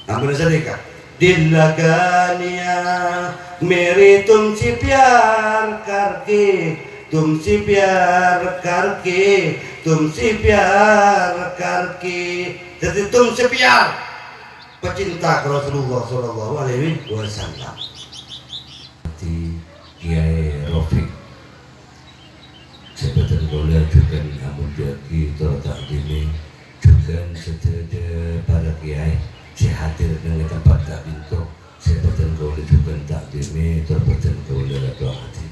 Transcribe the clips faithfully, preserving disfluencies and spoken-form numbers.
Ampon sanèka. Dilla ganiya mèrè tum si pyar karke, tum si pyar karke, tum si pyar karke. Dhâddhi tum si pyar, pecinta ka Rasulullah sallallahu alaihi wasallam. Kèyaè Rafiq. Sè bhâdhân kaulâ jhughân amoljâ'aghi tor ta'dhimi jhughân sadhâjâ para kèyaè sè hadir neng è tempat ka'dinto. Sè bhâdhân kaulâ jhughân ta'dhimi tor bhâdhân kaulâ to'ati.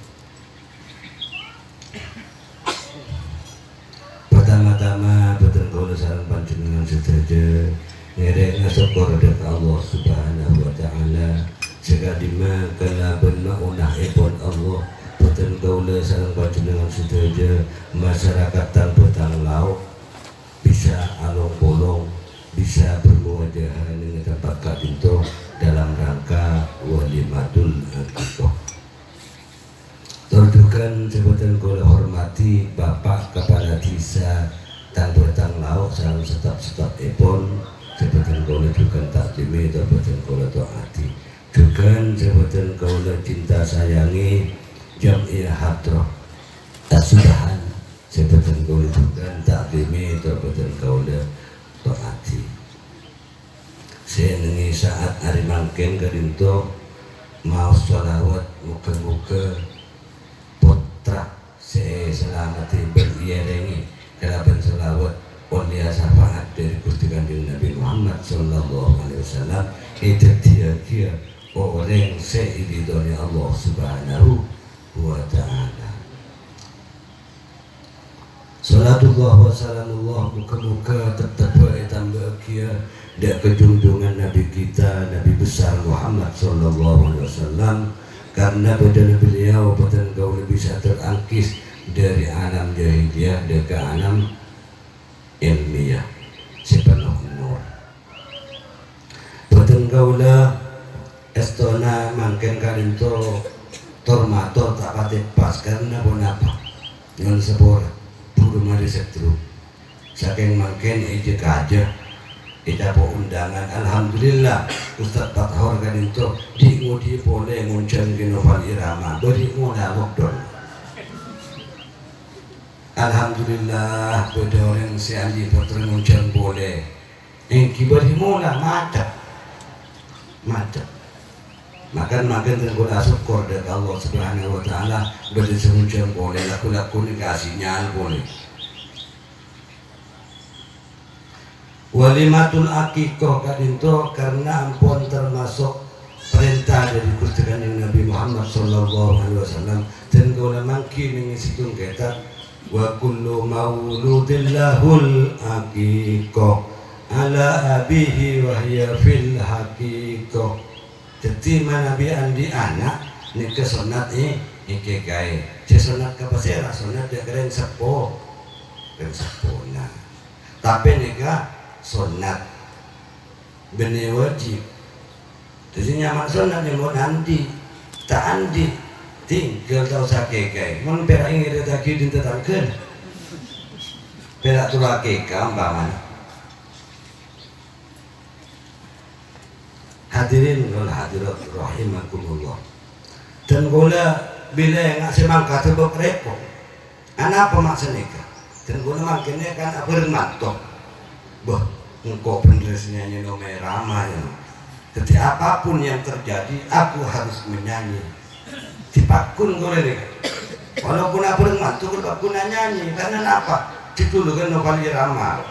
Partama-tama, bhâdhân kaulâ sareng panjhennengngan sadhâjâ ngèrèng asokkor dâ' ka Allah Subhanahu wa Ta'ala, sè ka'dimma kalabân ma'una'èpon Allah, bhâdhân kaulâ sareng panjhennengngan sadhâjâ, masyarakat Tangbâ Tanglaok, bisa along-polong, bisa bermuwajahan neng è tempat ka'dinto dalam rangka walimatul aqiqah. Tor jhughân sè bhâdhân kaulâ hormadhi Bapak Kepala Desa Tangbâ Tanglaok sareng staf-stafèpon, sè bhâdhân kaulâ jhughân ta'dhimi tor bhâdhân kaulâ to'ati. Jhughân sè bhâdhân kaulâ cinta sayangi, Jam'iyah Hadroh Asubahan, sè bhâdhân kaulâ jhughân ta'dhimi tor bhâdhân kaulâ to'ati. Sè neng è sa'at arè mangkèn ka'dinto maos shalawat, moghâ-moghâ pottra sè èsalameddhi bân èèrèngè kalabân shalawat ollèya syafa'at dâri Ghustè Kanjeng Nabi Muhammad sallallahu alaihi wasallam èdhâddhiyâghiyâ orèng sè èridhoi Allah Subhanahu wa Ta'ala. Shalatullah wa salamullah moghâ-moghâ tettebbhâ ètambâ'âghiyâ dâ' ka junjungan Nabi kita, Nabi besar Muhammad sallallahu alaihi wasallam, karena bâdâna beliau bhâdhân kaulâ bisa terangkis dâri alam jahiliyah dâ' ka alam ilmiyah sè penuh nur. Bhâdhân kaulâ èstona mangkèn ka'dinto tor-mator ta' patè pas, karna ponapa? Nyo'on sapora, buru marè stroke. Sakèng mangkèn èjâ-kajâ, ècapo' undangan. Alhamdulillah, Ustadz Fathor ka'dinto dhi'-ngodhi'i polè ngonjhâng Kinoval Irama. Bâri' mola lockdown. Alhamdulillah, bâdâ orèng sè andi' pottra ngonjhâng polè. Èngghi bâri' mola, macet. Macet. Maka mangkèn dhân kaulâ asokkor dâ' ka Allah Subhanahu wa Ta'ala, bâdâ sè ngonjhâng polè, lako-lako nèka sinyal polè. Walimatul aqiqah ka'dinto karna ampon termasok parènta dâri Ghustè Kanjeng Nabi Muhammad sallallahu alaihi wasallam, dhân kaulâ mangghi neng è sèttong kètab, "Wa kullu mauludin lahul aqiqah ala abihi wa hiya fil haqiqah." Dhâddhi, manabi andi' ana', nèka sonnat è, èkèkaè. Sè sonnat ka pasèra? Sonnat dâ' ka rèng seppo, rèng seppona. Tapè nèka sonnat, bânnè wajib. Dhâddhi nyamana sonnat nèka mon andi', ta' andi', tinggal ta' osa kèkaè. Mon pèra' ngèrètaghi dhin tatangghâna. Pèra' terro akèka ompamana. Hadirin wal hadirat rahimakumullah. Dhân kaulâ bilâ enga' sè mangkada bâk rèpot. Anapa ma' sanèka? Dhân kaulâ mangkèn kan abhâreng manto. Bâh, engko' bhendher sè nyanyè Rhoma Irama, ya. Jadi, apapun yang terjadi, aku harus menyanyi. Dipakun kaulâ nèka. Walaupun abhâreng manto, kaulâ pakun nyanyi. Karena napa? Dijulukan Noval Irama.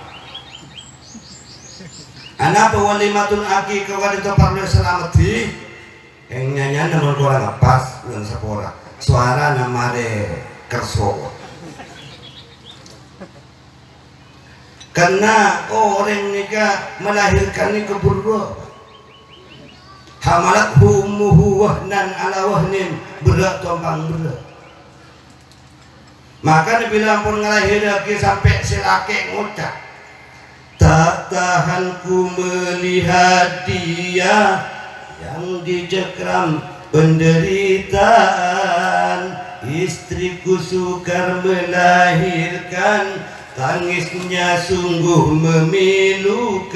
Anapa walimatul aqiqah ka'dinto parlo èsalameddhi? Èng nyanyianna mon korang pas, nyo'on sapora. Sowarana marè kerso. Karna orèng nèka melahirkan nèka berrâ'. Hamalathu ummuhu wahnan ala wahnin, berrâ' tompang berrâ'. Maka Nabi ampon ngalahèrraghi sampè' sè lakè' ngoca', "Tak tahan ku melihat dia yang dicekram penderitaan. Istriku sukar melahirkan, tangisnya sungguh memilukan."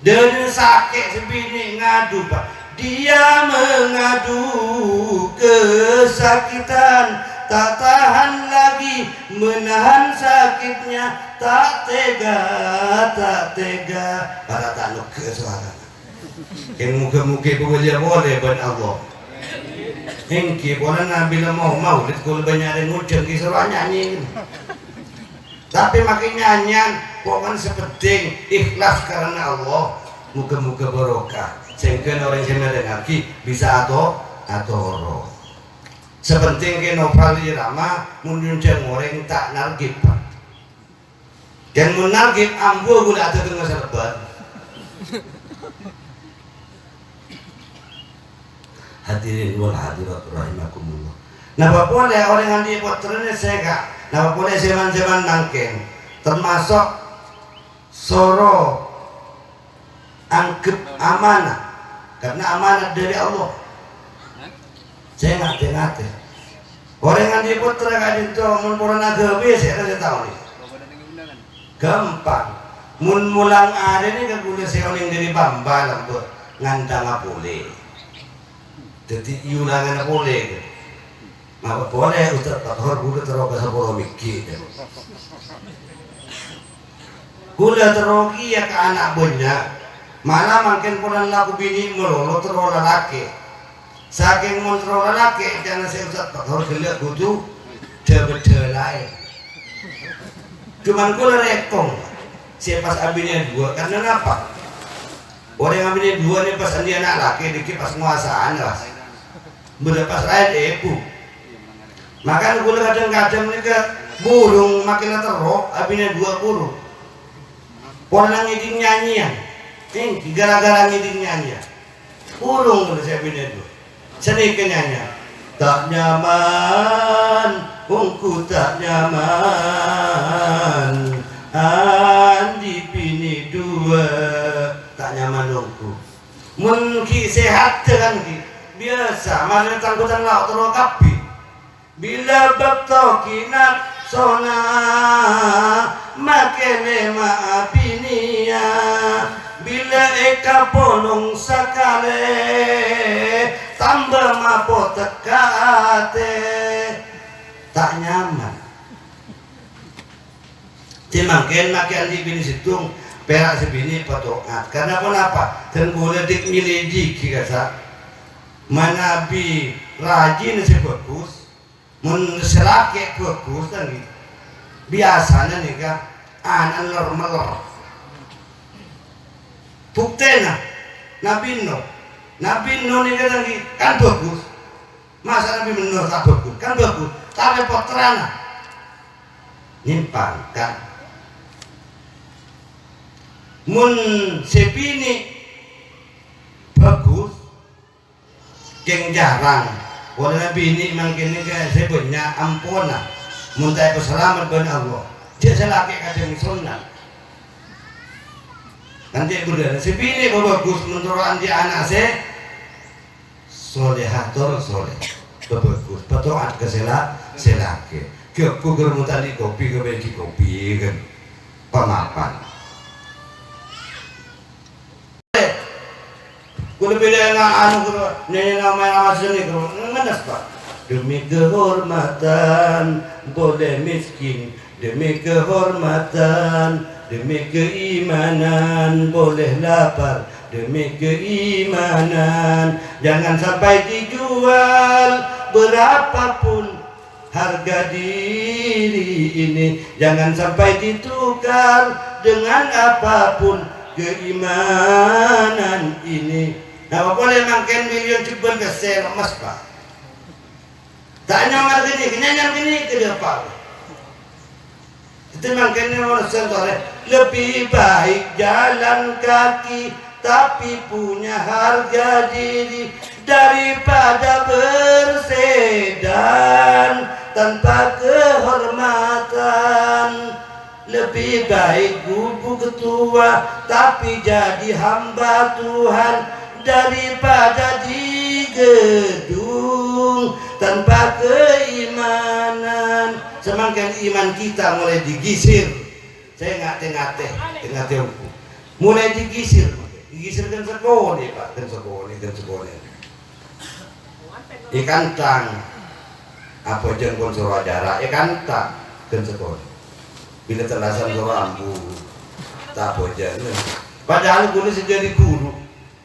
Dhâri sakè' sè binè' ngadu, Pak. Dia mengadu kesakitan, tak tahan lagi menahan sakitnya, tak tega, tak tega. Para ta' nogghâ sowarana. Kèng moghâ-moghâ èpabâliyâ polè bân Allah. Èngghi polana bilâ mau maulid kaulâ bânnya' rèng ngojhâng ghi' soro anyanyi. Tapè makè nyanyian, pokokna sè penting ikhlas karana Allah. Moghâ-moghâ barokah. Sehingga orèng sè mèrengngaghi bisa ato-, atoro'. Sè penting kè nopal irama, mon nyonjhâng orèng ta' narghib. Kèng mon narghib ambu ghulâ adhâtengnga sè lebbât. Hadirin wal hadirat rahimakumullah. Napa polè orèng andi' pottrana sè ka-, napa polè sè man-sè man mangkèn, termasuk soro anggep amanah, karena amanah dhâri Allah. Sè ngatè-ngatè. Orèng andi' pottra ka'dinto mon polana aghâbây sè ra sè tao nè. Ghâmpang. Mon molang arè nèka ghulâ sè onèng dhâri Bamba lambâ' ngantanga polè. Dhâddhi èolangana polè. Mapa polè Ustaz Fathor ghulâ terro ka sapolo mèghi. Ghulâ terro kèya ka ana' bânnya'. Mala mangkèn polana lako binè' malolo terro lalakè'. Sakèng mon terro lalakè', ca'na sè Ustaz Fathor ghellâ' kodhu dhâ-bâdhâ laèn. Cuman ghulâ rèkong sè pas abinè duwâ', karna napa? Orèng abinè duwâ' nè pas andi' ana' lakè, dhâggi' pas ngobâsa'an, pas. Bâdâ pas laèn èbu. Makana ghulâ kadhâng-kadhâng nèka burung makè la terro, abinè duwâ' burung. Polana ngèdhing nyanyèyan. Èngghi, gara-gara ngèdhing nyanyèyan. Burung ghulâ sè abinè duwâ'. Sanèka nyanyèyan. Ta' nyaman, ongghu ta' nyaman. Andi' binè duwâ', ta' nyaman ongghu. Mon ghi' sehatta kan ghi', biyasa marèna tang-bhutang lao' terro kabbhi. Bilâ bâkto ghi' napsona, makè lèma'a binèya. Bilâ èkapolong sakalè, tamba mapotekka atè. Ta' nyaman. Sè mangkèn makè andi' binè sèttong, pèra' sè binè pato'at. Karna ponapa? Dhân ghulâ dik nyelidiki kassa'. Manabi rajina sè bhâghus, mon sè lakè' bhâghus, ta' ngghi? Biyasana nèka ana' ler-meller. Buktèna, Nabbhi Nuh. Nabbhi Nuh nèka, ta' ngghi, kan bhâghus. Masa Nabbhi Nuh ta' bhâghus? Kan bhâghus. Tapè pottrana nyèmpang, kan? Mon sè binè' bhâghus, kèng jhârâng. Polana binè' mangkèn nèka sè bânnya' ampona. Mon ta' èpasalamet bân Allah, jhâ' sè lakè' kadhâng sonnat. Kan cè' bhurâna sè binè' bhâghus mon terro andi' ana' sè Sholèha tor sholèh. Pabhâghus, pato'at ka sè la-, sè lakè. Ghi' ghâgghâr mon ta' andi' kopi, ghâbây ghi' kopi, kan. Pamapan. Kulâ bilâ nga-, anu, kulâ nyanyi nama-nama seni, kulâ ngenes, Pak. Demi kehormatan, boleh miskin. Demi kehormatan, demi keimanan, boleh lapar, demi keimanan. Jangan sampai dijual berapapun harga diri ini. Jangan sampai ditukar dengan apapun keimanan ini. Napa polè mangkèn milyon jhubbhân pèssè emmas, Pak? Ta' nyaman ghânèka, nyaman ghânèka, dâpa'. Dhâddhi mangkèn manossa torè, lebih baik jalan kaki tapi punya harga diri daripada bersedan tanpa kehormatan. Lebih baik gubuk tua, tapi jadi hamba Tuhan, daripada di gedung tanpa keimanan. Samangkèn iman kita mulai digisir. Sè ngatè-ngatè, ngatè ongghu. Mulai digisir. Ghi' sè ghân sakonè', Pa', ghân sakonè', ghân sakonè'. Èkantang. Abhâjâng pon soro acara, èkantang. Ghân sakonè'. Bilâ tellasan soro ambu, ta' abhâjâng. Padahal kaulâ sè dhâddhi ghuru,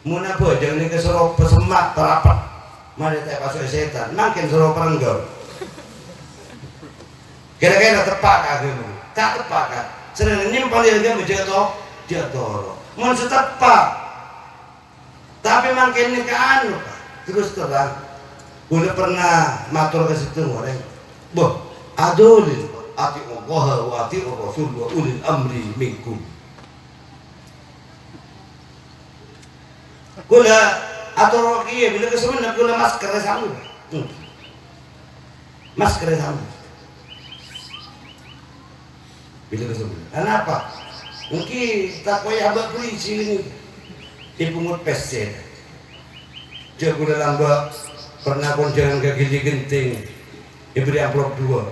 mon abhâjâng nèka soro pasemmat, parapet. Marè ta' èpaso'è sètan, mangkèn soro parengghâl. Kèra-kèra teppa' ka aghâma? Ta' teppa', kan? Sennengnga nyèmpal è aghâma jhâ' to-, jhâ' toro'. Mon sè teppa', tapè mangkèn nèka anu, Pa', terus terang, kaulâ pernah mator ka sèttong orèng, "Bâh, adolin, Pa', ati'ullaha wa ati'ur rasul wa ulil amri minkum." Kaulâ atoro' kèya, bilâ ka Sumenep kaulâ masker è Sambi. Hmm. Masker è Sambi. Bilâ ka Sumenep. Anapa? Èngghi tako' èabâ' polisi ini. Èpungut pèssè. Jhâ' kaulâ lambâ' pernah konjhângan ka Gili Genting, èbherri' amplop duwâ'.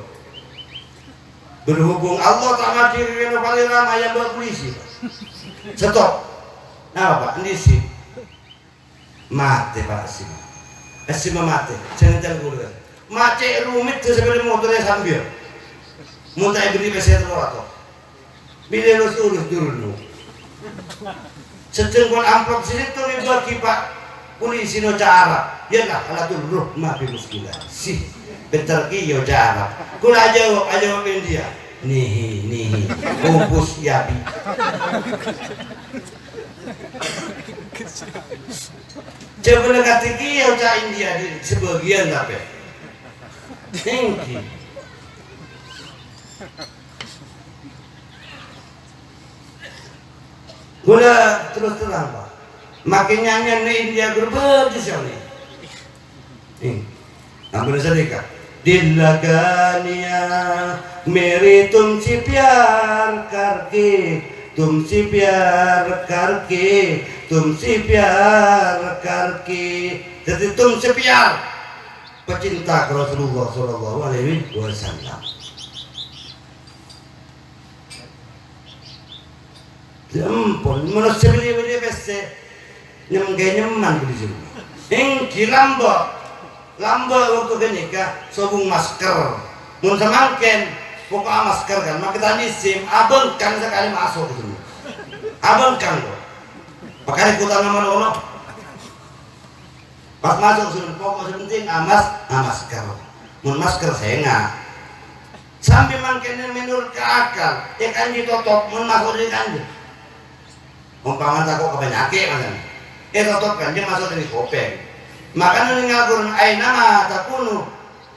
Berhubung Allah ta' madhiri rèno palèran, èabâ' polisi. Stop. Napa, Pa'? Endi SIM? Matè, Pa', SIM. Eh, SIM matè. Jhâ' ngèntal kaulâ. Macet rumit è sapèda motorra Sambi. Mon ta' èbherri' pèssè tello ratos. Bilâ lurus-lurus durun. Sèttong pon amplop sè sèttong èbâghi, Pa'. Polisi oca' Arab. "Ya la, la tadurru ma fi muskila." Sih, pènter kèya oca' Arab. Kaulâ ajâwâb, ajâwâb India. "Nihi, nihi. Ubus yabi." Jhâ' bhender kadhi kèya oca' India di sebagian tapè. Èngghi. Kaulâ terus terang, Pa'. Makè nyanyian India ghuru bhâghus, ya, nè. Eh, ampon sanèka. "Dil lagayaan mere tumse pyar karke, tumse pyar karke, tumse pyar karke." Dhâddhi tumse pyar, pecinta ka Rasulullah sallallahu alaihi wasallam. Ampon, manossa bâli-bâli pèssè, nyem-, nyemman polisi. Èngghi lambâ', lambâ' bâkto ghânèka sobung masker. Mon samangkèn, poko'a masker, kan, makè tadâ' SIM, abhângkang sakalè maso' ka Sumenep. Abhângkang, kok. Pakarè kotana malolo. Pas maso' Sumenep, pokok sè penting amas-, amasker. Mon masker sènga'. Sambi mangkèn menurut ka akal, è kanji totop, mon maso' dâri kanji. Ompama tako' ka panyakè', masalan. È totop kanji maso' dâri kopèng. Makana nèng Al-Qur'an, "Ainama takunu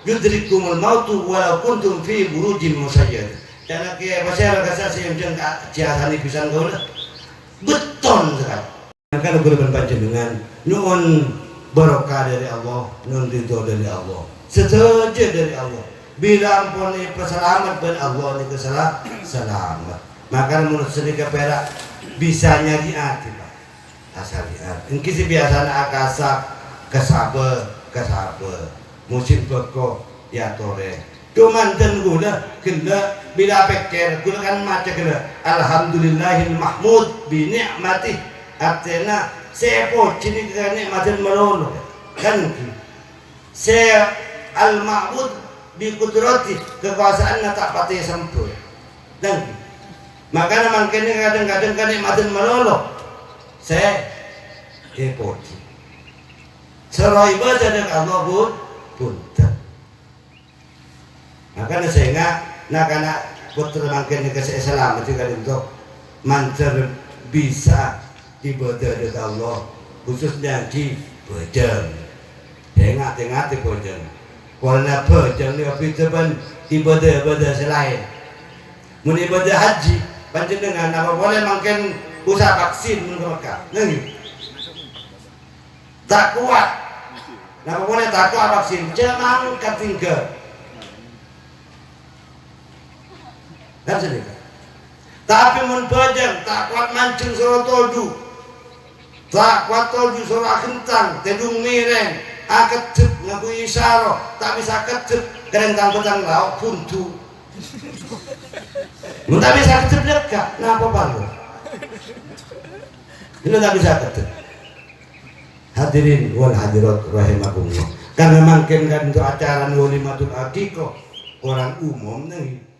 yudrikkumul mautu walau kuntum fi burujin musyayyadah." Jhâ' kèya pasèra ka sè jhâng ka jiyâ asani bhisan kaulâ. Bâkto sakalè. Mangkana kaulâ bân panjhennengngan nyo'on barokah dâri Allah, nyo'on ridho dâri Allah. Sadhâjâ dâri Allah. Bilâ ampon èpasalamet bân Allah nèka sala-, salamet. Mangkana mon sanèka pèra' bisa nyarè'adhi, Pa'. Asarè'at. Èngghi sè biyasana akasab, kasabâ, kasabâ. Musim bâkto, èyatorè. Coma dân kaulâ ghellâ' bilâ apèkkèr, kaulâ kan maca ghellâ', "Alhamdulillahil mahmud bi ni'matih." Artèna, sè èpojhi nèka nè'mat malolo. Kan èngghi. Sè al-ma'bud bi qudratih, kakowasaanna ta' patè sambhur. Kan èngghi. Makana mangkèn kadhâng-kadhâng kanè'mat malolo sè èpojhi. Soro ibâdâ dâ' Allah, bun-, bhunten. Makana sènga' na'-kana' pottra mangkèn nèka sè èsalameddhi ka'dinto mandhâr bisa ibâdâ dâ' Allah, khususnya ghi bhâjâng. Sènga' tè-ngatè bhâjâng. Polana bhâjâng nèka bhidhâ bân ibâdâ-ibâdâ sè laèn. Mon ibâdâ haji, panjhennengngan apa polè mangkèn usaha vaksin mon ka Mekkah? Ngghi. Ta' kowat. Napa polè ta' kowat vaksin? Jhâ' mangkat sèngghâ. Kan sanèka. Tapè mon bhâjâng ta' kowat manjheng soro toju'. Ta' kowat toju' soro aghentang, tèdung mèrèng, akeddhep ngangghuy isara, ta' bisa akeddhep, kèrèng tang-bâtang lao' bhundu. Mon ta' bisa akeddhep lega, napa parlo? Ella ta' bisa keddhâ'. Hadirin wal hadirat rahimakumullah. Karena mangkèn kan untuk acara walimatul aqiqah, orang umum nèng